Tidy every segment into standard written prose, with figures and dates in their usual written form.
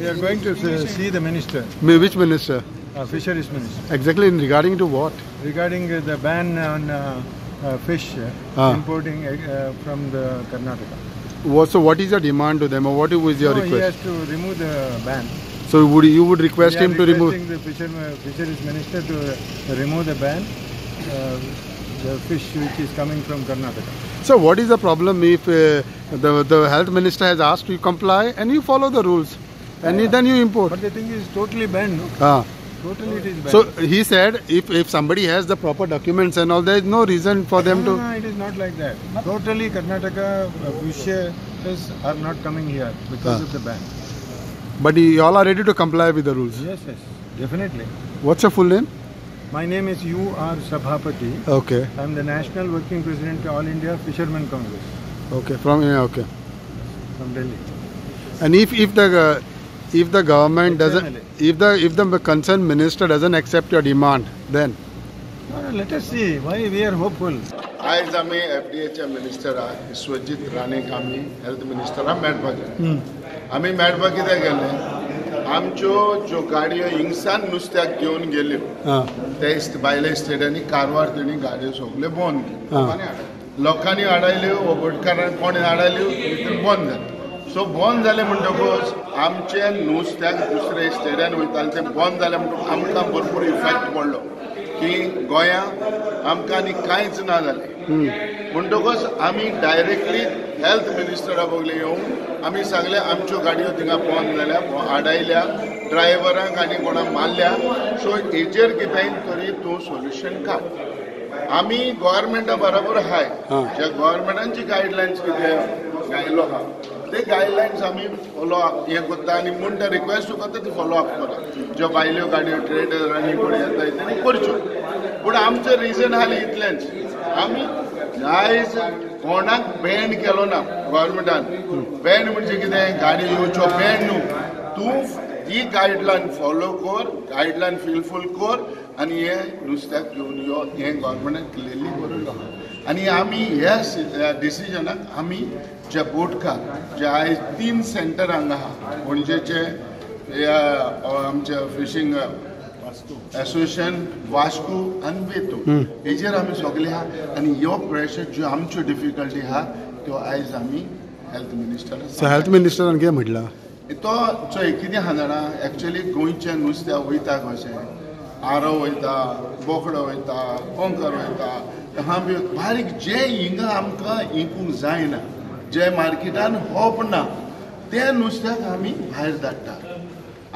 We are going to see the minister. Which minister? Fisheries minister. Exactly, in regarding to what? Regarding the ban on fish importing from the Karnataka. So what is your demand to them, or what is your request? He has to remove the ban. So you would request him to remove? We are requesting the fisheries minister to remove the ban, the fish which is coming from Karnataka. So what is the problem if the health minister has asked you comply and you follow the rules and then you import? But the thing is totally banned. No? Totally it is banned. So he said if somebody has the proper documents and all, there is no reason for them to... No, it is not like that. Totally Karnataka fishes are not coming here because of the ban. But you all are ready to comply with the rules? Yes, yes, definitely. What's your full name? My name is U.R. Sabhapati. Okay. I am the National Working President of All India Fishermen Congress. Okay, from okay. From Delhi. And if the government doesn't, if the concerned minister doesn't accept your demand, then? No, let us see. Why we are hopeful. आयज आमी एफडीएच्या मिनिस्टरा विश्वजीत राणेक आमी health मिनिस्टरा मेळपाक गेले. आमी मेळपाक कित्याक गेले, आमच्यो ज्यो गाडयो हिंगसान नुस्त्याक घेवन गेल्यो ते भायले स्टेटांनी कारवार तेणी गाडयो सगल्यो बंद केल्यो, लोकांनी हाडायल्यो, बोटकारान कोणें हाडायल्यो, भितर बंद जालें. सो बंद जालें म्हणटकूच आमचें नुस्त्याक दुसरे स्टेटान वयतालें तें बंद जालें म्हणटकूच आमकां भरपूर इफेक्ट पडलो की गोंया आमकां आनी कांयच ना जालें. म्हणटकूच आमी डायरेक्टली हेल्थ मिनिस्टरा बगले येवन आमी सांगलें आमच्यो गाडयो थिंगा बंद जाल्या, आडायल्या, ड्रायव्हरांक आनी कोणाक मारल्या. सो हेजेर कितेंय तरी तूं सोल्युशन काड. आमी गव्हर्मेंटा बरोबर आहाय, ज्या गव्हर्मेंटान जी गायडलायन्स कितें घायलो आहा ते गायडलायन्स आमी फॉलो अप हें करता आनी म्हूण ते रिक्वेस्ट करता ती फॉलो अप करा. ज्यो भायल्यो गाडयो ट्रेडर आनी कोण येता तेणी करच्यो. पूण आमचें रिजन आसलें इतलेंच, आमी आयज कोणाक बॅन केलो ना गव्हर्मेंटान. बॅन म्हणजे कितें, गाडी येवच्यो बॅन न्हू, तूं ही गायडलायन फॉलो कर, गायडलायन फिलफूल कर आनी हें नुस्त्याक घेवन यो, हें गव्हर्मेंटान क्लियरली बरयलो आहा. आनी आमी ह्या डिसिजनाक आमी जे बोटकार जे आयज 3 सेंटर हांगा आहा, पणजेचे ह्या आमच्या फिशींग एसोसिएशन वास्को आनी बेतू, हेजेर आमी सगळे आहा. आनी ह्यो प्रेशर ज्यो आमच्यो डिफिकल्टी आहा त्यो आयज आमी हेल्थ मिनिस्टर. हेल्थ मिनिस्टरान कितें म्हटलां? तो चोय कितें आहा जाणा, एक्चुअली गोंयच्या नुस्त्या वयता कशें, आरो वयता, बोकडो वयता, कोंकर वयता, हा बारीक जे हिंगा आमकां विकूंक जायना, जे मार्केटान होप ना ते नुस्त्याक आमी भायर धाडटा.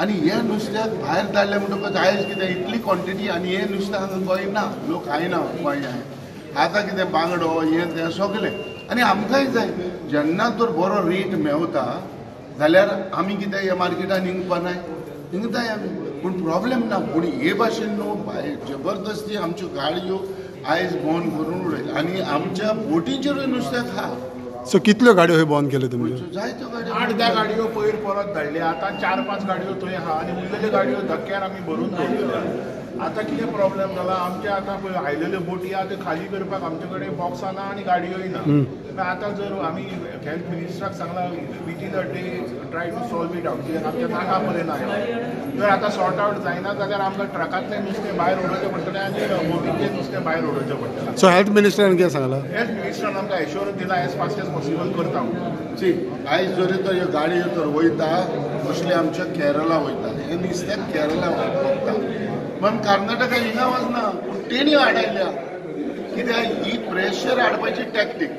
आनी हे नुस्त्याक भायर धाडलें म्हणटकच आयज कितें इतली क्वॉन्टिटी आनी हें नुस्तें हांगा गोंय ना, लोक खायना गोंया. आतां कितें बांगडो हें तें सगलें आनी आमकांय जाय. जेन्ना तर बरो रेट मेवता जाल्यार आमी कितें ह्या मार्केटान हिंगपा नाय, हिंगताय आमी, पूण प्रॉब्लेम ना. पूण हे भाशेन न्हू भायर जबरदस्ती आमच्यो गाडयो आयज बंद करून उडयले आनी आमच्या बोटींचेरूय नुस्त्याक आहा. सो कितल्यो गाडयो हय बंद केल्यो तुमी? जायत्यो गाडयो, 8-10 गाडयो पयर परत धाडले, आतां 4-5 गाडयो थंय आहा आनी उरलेल्यो गाडयो धक्क्यार आमी भरून दवरल्या. आतां कितें प्रॉब्लेम जाला, आमचे आतां पळय आयलेल्यो बोटी आहा त्यो खाली करपाक आमचे कडेन बॉक्सां ना आनी गाडयोय ना. आतां जर आमी हेल्थ मिनिस्टराक सांगलां within a day try to solve it out, कित्याक आमच्या नाका पर्यंत आयला. जर आतां सॉर्ट आवट जायना जाल्यार आमकां ट्रकांतलें नुस्तें भायर उडोवचें पडटलें आनी बोटींचें नुस्तें भायर उडोवचें पडटलें. सो हेल्थ मिनिस्टरान कितें सांगलां? हेल्थ मिनिस्टरान आमकां एश्योरन्स दिला एज फास्ट एज पॉसिबल करता. सी आयज जरी तर ह्यो गाडयो तर वयता मोस्टली आमच्या केरला वयता, हें नुस्त्याक केरला वता, पण कर्नाटका हिंगा वचना, पूण तेणी हाडायल्या कित्याक ही प्रेशर हाडपाची टॅक्टीक.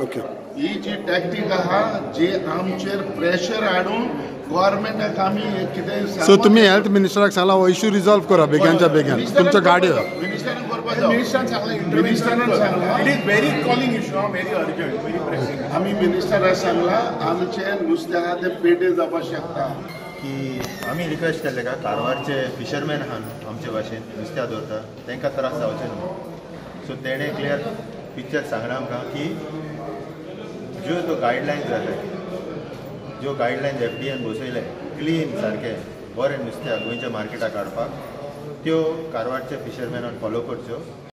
ओके, ही जी टॅक्टीक आहा जी आमचेर प्रेशर हाडून गव्हर्मेंटाक आमी कितें. सो तुमी हेल्थ मिनिस्टराक सांगला हो इशू रिजॉल्व करा बेगीनच्या बेगीन, तुमच्यो गाडयो. मिनिस्टरान करपाक, मिनिस्टरान सांगलां, मिनिस्टरान सांगलां it is very calling issue, very urgent, very pressing. आमी मिनिस्टराक सांगलां आमचें नुस्तें आहा तें पेटे जावपाक शकता. की आमी रिक्वेस्ट केल्ले का कारवारचे फिशरमॅन आहा न्हू आमचे भाशेन नुस्त्या दवरता तांकां त्रास जावचे न्हू. सो तेणें क्लियर पिक्चर सांगलां आमकां की ज्यो त्यो गायडलायन्स जाले, ज्यो गायडलायन्स एफडीएन बसयले क्लीन सारकें बरें नुस्त्या गोंयच्या मार्केटाक हाडपाक, त्यो कारवारचे फिशरमॅनान फॉलो करच्यो.